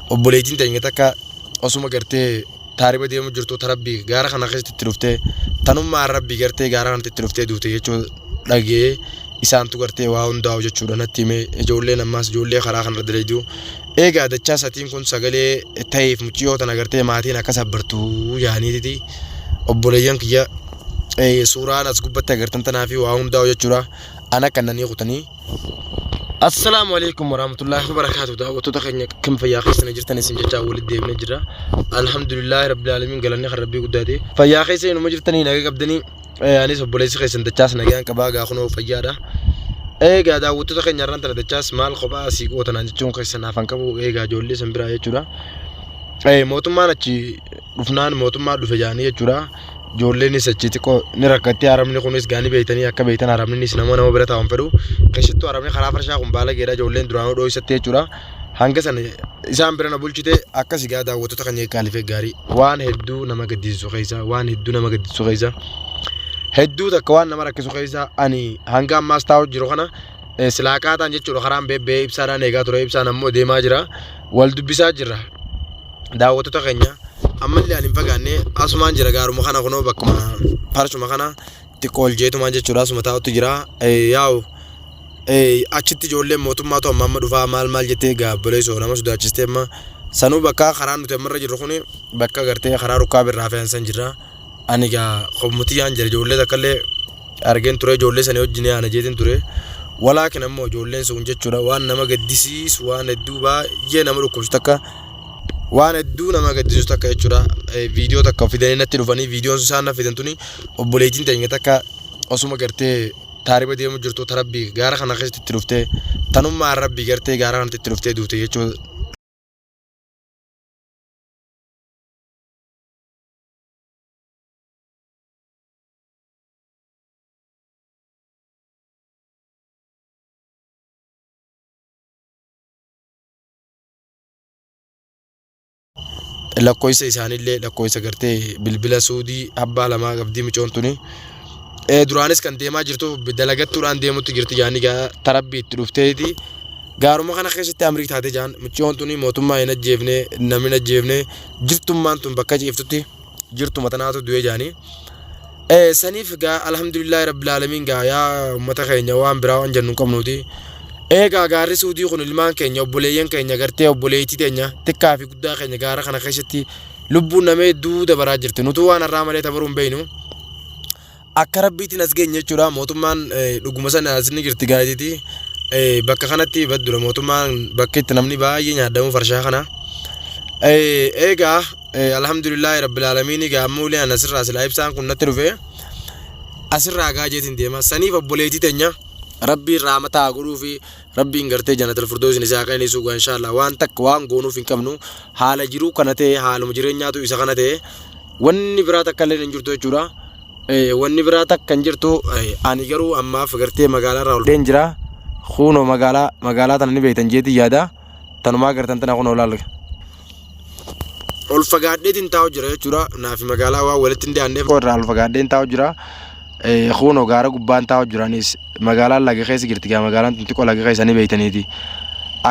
Obboleettiin teenya takka osuma gartee taariba deemu jirtu ta Rabbii gaara kana keessatti itti dhuftee tanummaan Rabbii gartee gaara kanatti itti dhuftee duute jechuu dhagee isaantu gartee waa hundaa'u jechuudha natti hime. Ijoolleen ammaas ijoollee karaa kanarra dalayduu eegaa dachaa satiin kun sagalee ta'eef muciyyoo tana gartee maatiin akka sabbartu jaaniititi obboleeyyan kiyya suuraan as gubbatti agartan tanaa fi waa hundaa'u jechuudha ana kannanii kutanii. Assalaamu alaikum warahmatullahi wabarakaatuh. Daawwattoota keenya kam fayyaa keessan jirtan isin jechaa walitti deebinee jirra. Alhamdulillahi rabbil alamin, galanni kan rabbii guddaate. Fayyaa keessa inuma jirtanii nagaa qabdanii, anis obboleessi keessan dachaas nagaan qabaa gaa kunoo fayyaadha. Egaa daawwattoota keenya irraan tana dachaas maal kophaa asii gootanaan jechuun keessan hafan qabu egaa ijoollee san biraa jechuudha. Mootummaan achi dhufnaan mootummaa dhufe jaanii jechuudha. Ijoolleenis achi xiqqoo ni rakkatti. Arabni kunis gaanii beektanii akka beektan arabninis nama nama bira taa'u hin fedhu. Keessattuu arabni karaa farshaa kun baala geedha, ijoolleen duraanuu dhooysatti jechuudha. Hanga sana isaan bira na bulchite. Akkas egaa daawwattoota keenya qaalifee gaarii waan hedduu nama gaddisiisu keessa, waan hedduu nama gaddisiisu keessa, hedduu takka waan nama rakkisu keessa ani hanga ammaas taa'u jiru kana silaa qaataan jechuudha. Karaan beebbee ibsaadhaan eegaa ture, ibsaan ammoo deemaa jira, wal dubbisaa jirra. Daawwattoota keenya, ammallee ani hin fagaanne, asumaan jira gaaruma kana kunoo bakkuma farshuma kana xiqqoo ol jeetumaan jechuudha, asuma taa'utti jira. Yaa'u achitti ijoolleen mootummaatu amma amma dhufaa maal maal jettee gaabboleessoo nama sodaachistee amma sanuu bakka karaan nuti ammarra jirru kuni bakka gartee karaa rukkaa birraa fe'an san jirra. Ani gaa kommutiyyaan jira, ijoollee takkallee argeen ture, ijoollee sanii wajjin yaana jeetiin ture. Walaakin ammoo ijoolleen sun jechuudha waan nama gaddisiisu, waan hedduu baay'ee nama dhukkubsu takka, waan hedduu nama gaddisiisu takka jechuudha. Viidiyoo takka fidanii natti dhufanii, viidiyoon isaan na fidan tuni obboleettiin teenya takka osuma gartee taariba deemu jirtu ta Rabbii gaara kana keessatti itti dhuftee tanummaan Rabbii gartee gaara kanatti itti dhuftee duute jechuudha. Lakkoofsa isaaniillee, lakkoofsa gartee bilbila suudii abbaa lamaa qabdii micoon tuni. Duraanis kan deemaa jirtu dalagattuudhaan deemutti jirti jaanii gaa tarabbii itti dhufteeti. Gaaruma kana keessatti amrii taate jaan muccoon tuni mootummaa hin ajjeefne, namni hin ajjeefne, jirtummaan tun bakka ciiftutti jirtuma tanaatu du'e jaanii. Saniif gaa alhamdulillahi rabbil aalamiin, gaa yaa ummata keenya waan biraa waan jennu hin qabnuuti. Eegaa gaarri suudii kun ilmaan keenya, obboleeyyan keenya, gartee obboleettii teenya xiqqaa fi guddaa keenya gaara kana keessatti lubbuun nama hedduu dabaraa jirti. Nutuu waan har'aa malee tabaruu hin beeknu. Akka rabbiitiin as geenye jechuudha. Mootummaan dhuguma sana as ni jirti gaayitiiti. Bakka kanatti baddudha mootummaan, bakka itti namni baay'ee nyaadamu farshaa kana. Eegaa alhamdulillahi rabbil aalamiin, egaa ammoo ulee an asirraa silaa ibsaan kun natti dhufe asirraa gaajeetiin deema. Saniif obboleettii teenya rabbiin rahmata haa godhuu fi rabbiin gartee jannatal firdoosin isaa haa qananiisu gaa inshaallah. Waan takka waan goonuuf hin qabnu, haala jiruu kana ta'e, haaluma jireenyaatu isa kana ta'e, wanni biraa takka illee hin jirtu jechuudha. Wanni biraa takka hin jirtu. Ani garuu ammaaf gartee magaalaa irraa ol jira. Kunoo magaalaa tana ni beektan jeetii yaada, tanumaa gartan tana kunoo laal ol fagaadheetiin taa'u jira jechuudha. Naafi magaalaa waan walitti hin dhiyaanneef irraa ol fagaadheen taa'u jira. Kunoo gaara gubbaan taa'u jiranis magaalaan laga keessa jirti gaa, magaalaan tun xiqqoo laga keessa ni beektaniiti.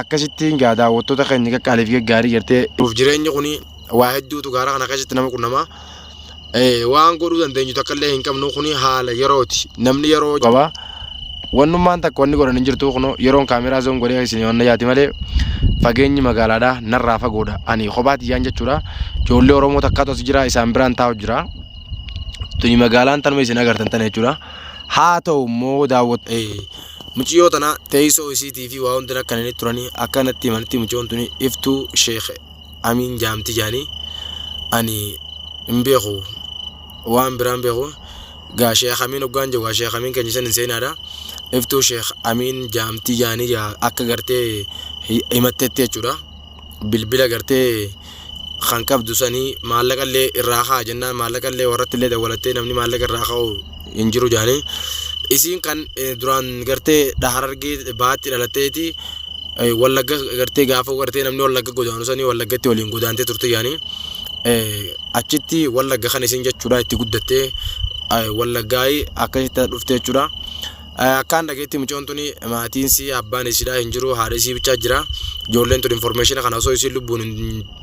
Akkasittiin gaa daawwattoota keenya qaqqaaliif gaggaarii gartee nuuf jireenyi kuni waa hedduutu gaara kana keessatti nama qunnamaa. Waan godhuu dandeenyu takka illee hin qabnu, kuni haala yerooti, namni yeroo qaba. Wannummaan takka wanni godhan hin jirtu. Kunoo yeroon kaameraa zoom godhee isin wanna yaati malee fageenyi magaalaadha narraa fagoodha. Ani kophaa tiyyaan jechuudha. Ijoollee Oromoo takkaatu as jira, isaan biraan taa'u jira. Tuni magaalaan tanuma isin agartan tana jechuudha. Haa ta'u immoo daawwat muciyyoo tana teessoo isiitii fi waa hundi akka inni turanii akka natti himanitti muciyyoon tuni Iftuu Sheekh Amiin jaamti jaanii. Ani hin beeku, waan biraan beeku gaa. Sheekh Amiin hoggaan jedhu gaa Sheekh Amiin keenya san hin seenaadha. Iftuu Sheekh Amiin jaamti jaanii gaa akka gartee himattetti jechuudha. Bilbila gartee kan qabdu sanii maallaqa illee irraa kaa jennaan maallaqa illee warratti illee dawwalattee namni maallaqa irraa kaa'u hin jiru jaanii. Isiin kan duraan gartee Harargee baatti dhalatteeti, Wallagga gartee gaafa gartee namni Wallagga godaanu sanii Wallaggatti waliin godaantee turte jaanii. Achitti Wallagga kan isin jechuudha itti guddattee Wallaggaayii akkasitti dhufte jechuudha. Akkaan dhageetti mucoon tuni maatiin sii abbaan isiidhaa hin jiru, haadha isii bichaa jira. Ijoolleen tun information kana osoo isiin lubbuun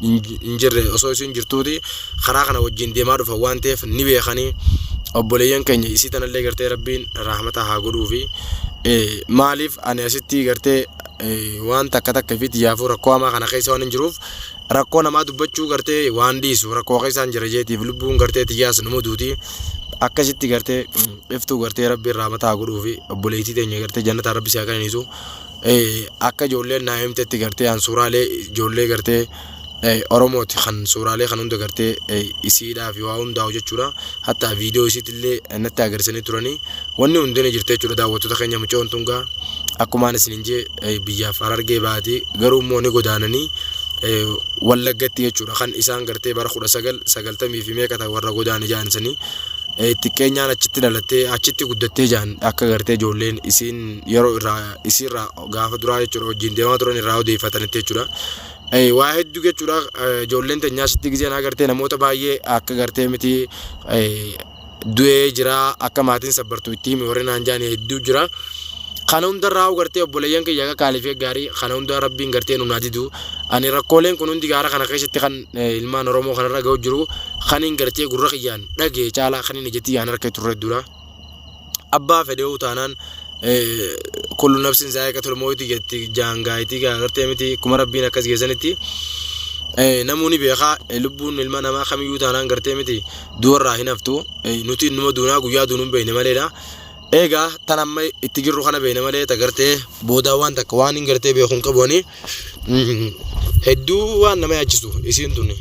hin jirre, osoo isiin jirtuuti karaa kana wajjin deemaa dhufan waan ta'eef ni beekanii. Obboleeyyan keenya isii tanallee gartee Rabbiin rahmata haa godhuufi. Maaliif ani asitti gartee waan takka takka fi xiyyaafuu rakkoo hamaa kana keessa waan hin jiruuf rakkoo namaa dubbachuu gartee waan dhiisu rakkoo keessaan jira jeetiif lubbuun gartee xiyyaas numa duuti. Akkasitti gartee iftuu gartee Rabbiin rahmata haa godhuufi, obboleettii teenya gartee jannataa Rabbi si haa qananiisu. Akka ijoolleen naa himtetti gartee an suuraalee ijoollee gartee Oromooti kan suuraalee kan hunda gartee isiidhaa fi waa hundaa'u jechuudha. Hatta viidiyoo isiitillee natti agarsiisanii turanii wanni hundi ni jirti jechuudha. Daawwattoota keenya, mucoon tun gaa akkumaan isinin jee biyyaaf Harargee baati, garuu immoo ni godaananii Wallaggatti jechuudha. Kan isaan gartee bara 1990 fi meeqa ta'e warra godaane jaansanii xiqqeenyaan achitti dhalattee achitti guddattee jaan. Akka gartee ijoolleen isiin yeroo irraa isiirraa gaafa duraa jechuudha wajjin deemaa turan irraa odeeffatanitti jechuudha. Waa hedduu jechuudha. Ijoolleen teenyaa asitti gizeen agartee namoota baay'ee akka gartee miti du'ee jira, akka maatiin sabbartu itti himi warri naan jaani hedduu jira. Kana hundarraa gartee obboleeyyan kiyya akka qaalii fi gaarii kana hunda Rabbiin gartee nu naa didu. Ani rakkooleen kun hundi gaara kana keessatti kan ilmaan Oromoo kanarra ga'u jiru kan hin gartee gurra kiyyaan dhagee caalaa kan hin ija tiyyaan harka turre hedduudha. Abbaa fedhe'uu taanaan kullu nafsin zaa'iqatul mawti jetti jaangaayitii gartee miti kuma Rabbiin akkas geessanitti namuu ni beekaa. Lubbuun ilma namaa kamiyyuu taanaan gartee miti du'arraa hin haftu. Nuti numa duunaa, guyyaa duunuu hin beekne maleedha. Egaa tan amma itti jirru kana beekne malee ta gartee boodaa waan takka waan hin gartee beeku hin qabu. Ani hedduu waan nama yaachisu isiin tun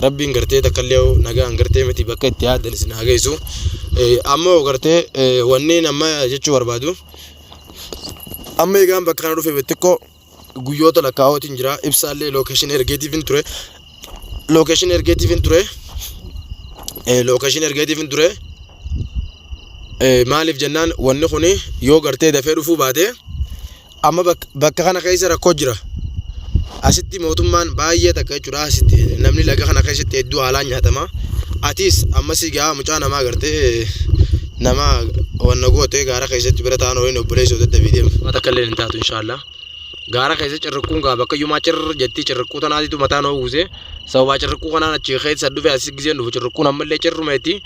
Rabbiin gartee takka illee nagaan gartee miti bakka itti yaaddan isin haa geessu. Ammoo gartee wanneen amma jechuu barbaadu, amma egaan bakka kana dhufe xiqqoo guyyoota lakkaa'ootiin jira. Ibsaallee location ergeetiif hin ture, location ergeetiif hin ture, location ergeetiif hin ture. Maaliif jennaan, wanni kun yoo gartee dafee dhufuu baate amma bakka kana keessa rakkoo jira. Asitti mootummaan baay'ee takka jechuudha. Asitti namni laga kana keessatti hedduu haalaan nyaatama. Atis ammasii gaa mucaa namaa gartee nama wanna goote gaara keessatti bira ta'an waliin obboleessoo daddabii deemu. Takka illee hin taatu inshaallah. Gaara keessa cirriqquun gaa bakka iyyumaa cirr jettii, cirriqquu tanaatitu mataa na uwwise. Sababaa cirriqquu kanaan achi keessa dhufe. Asii giseen dhufu cirriqquun ammallee cirruma jetti.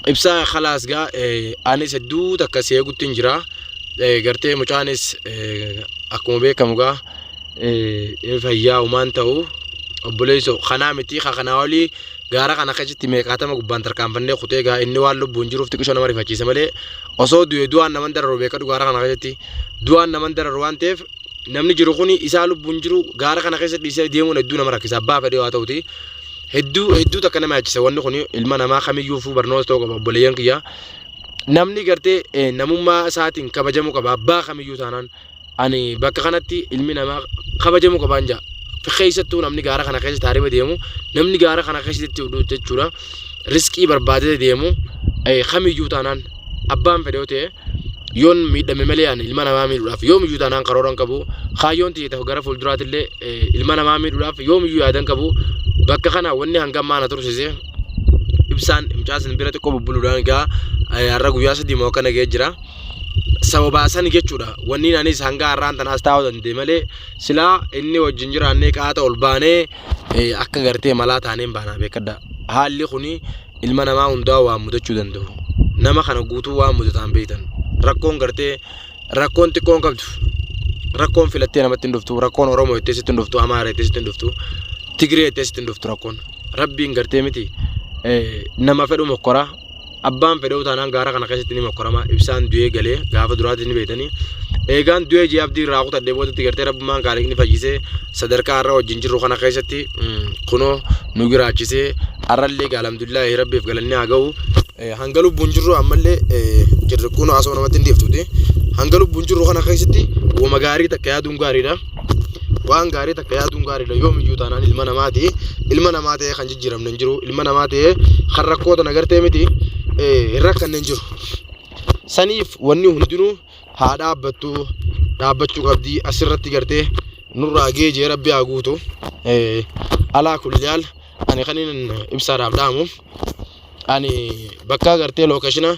Ibsaa khalaas gaa anis hedduu takka si eegutti hin jira. Gartee mucaanis akkuma beekamu gaa fayyaa umaan ta'u obboleessoo kanaa miti kanaa olii gaara kana keessatti meeqaatama gubbaan tarkaanfannee kutee gaa inni waan lubbuun jiruuf xiqqishoo nama rifachiise malee osoo du'e du'aan naman dararu beekadhu. Gaara kana keessatti du'aan naman dararu waan ta'eef namni jiru kuni isaa lubbuun jiru gaara kana keessa dhiisee deemuun hedduu nama rakkisa. Abbaa fedhee haa ta'uti, hedduu hedduu takka nama yaachisa. Wanni kun ilma namaa kamiyyuu barnoota ta'uu qaba. Obboleeyyan kiyya, namni gartee namummaa isaatiin kabajamuu qaba abbaa kamiyyuu taanaan. Ani bakka kanatti ilmi namaa kabajamuu qabaan jaa. Keessattuu namni gaara kana keessa taariba deemu, namni gaara kana keessatti jechuudha riskii barbaadee deemu kamiyyuu taanaan, abbaan fedhe yoo ta'e, yoon miidhame malee ani ilma namaa miidhuudhaaf yoomiyyuu taanaan karoora hin qabu. Kaayyoon tiyya ta'u gara fuulduraatillee ilma namaa miidhuudhaaf yoomiyyuu yaadan qabu. Bakka kana wanni hanga ammaa na tursiise ibsaan mucaa sin bira xiqqoo bubbuluudhaan egaa har'a guyyaa 3 moo akkana ga'ee jira. Sababaa sani jechuudha. Wanni anis hanga har'aan tanaas taa'uu danda'e malee silaa inni wajjin jiraannee qaata ol baanee akka gartee malaa taaneen baanaa beekadha. Haalli kuni ilma namaa hundaa waan mudachuu danda'u. Nama kana guutuu waan mudataan beektan. Rakkoon gartee rakkoon xiqqoon qabdu. Rakkoon filattee namatti hin dhuftu. Rakkoon Oromoo jettee sitti hin dhuftu. Amaara jettee sitti hin dhuftu. Tigree jettee sitti hin dhuftu rakkoon. Rabbiin gartee miti nama fedhu mokkoraa. Abbaan fedhuu taanaan gaara kana keessatti ni mokkorama. Ibsaan du'ee galee gaafa duraatti ni beektanii. Eegaan du'ee ji'a abdii irraa kutadhee boodatti gartee Rabbummaan kaaliqni fayyisee sadarkaa har'a wajjin jirru kana keessatti kunoo nu jiraachisee har'allee alhamdulillaahi Rabbiif galanni haa ga'u. Hanga lubbuun jirru ammallee cirriqquun haasoo namatti hin dhiiftuuti. Hanga lubbuun jirru kana keessatti wama gaarii takka yaaduun gaariidha. Waan gaarii takka yaaduun gaariidha. Yoomiyyuu taanaan ilma namaati. Ilma namaa ta'ee kan jijjiiramne hin jiru. Ilma namaa ta'ee kan rakkoo tana gartee miti hin rakkanne hin jiru. Saniif wanni hundinuu haa dhaabbattu, dhaabbachuu qabdi. Asirratti gartee nurraa geejee Rabbi haa guutu. Alaa kulli haal ani kan inni ibsaadhaaf dhaamu, ani bakka gartee location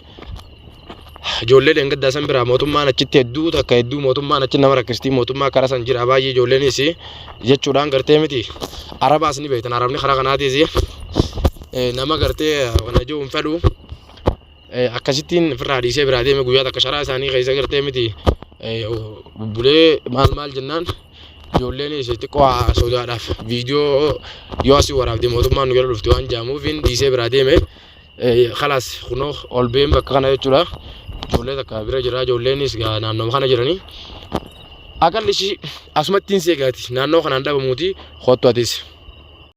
Ijoollee dheengaddaa san biraa mootummaan achitti hedduu takka hedduu mootummaan achi nama rakkistii, mootummaa karaa san jira baay'ee ijoolleenis jechuudhaan gartee miti. Arabaas ni beektan, arabni karaa kanaatis nama gartee kana jiru hin fedhu. Akkasittiin ofirraa dhiisee biraa deeme. Guyyaa takka sharaa isaanii keessa gartee miti bubbulee maal maal jennaan, ijoolleenis xiqqoo sodaadhaaf viidiyoo yoo asii waraabde mootummaan nu jala dhufti waan jaamuufiin dhiisee biraa deeme. Kalaas, kunoo ol been bakka kana jechuudha. Ijoollee takka bira jira, ijoolleenis naannoo kana jiranii. Aqalli ishii asumattiin seegaati, naannoo kanaan dhabamuuti, kottu atis.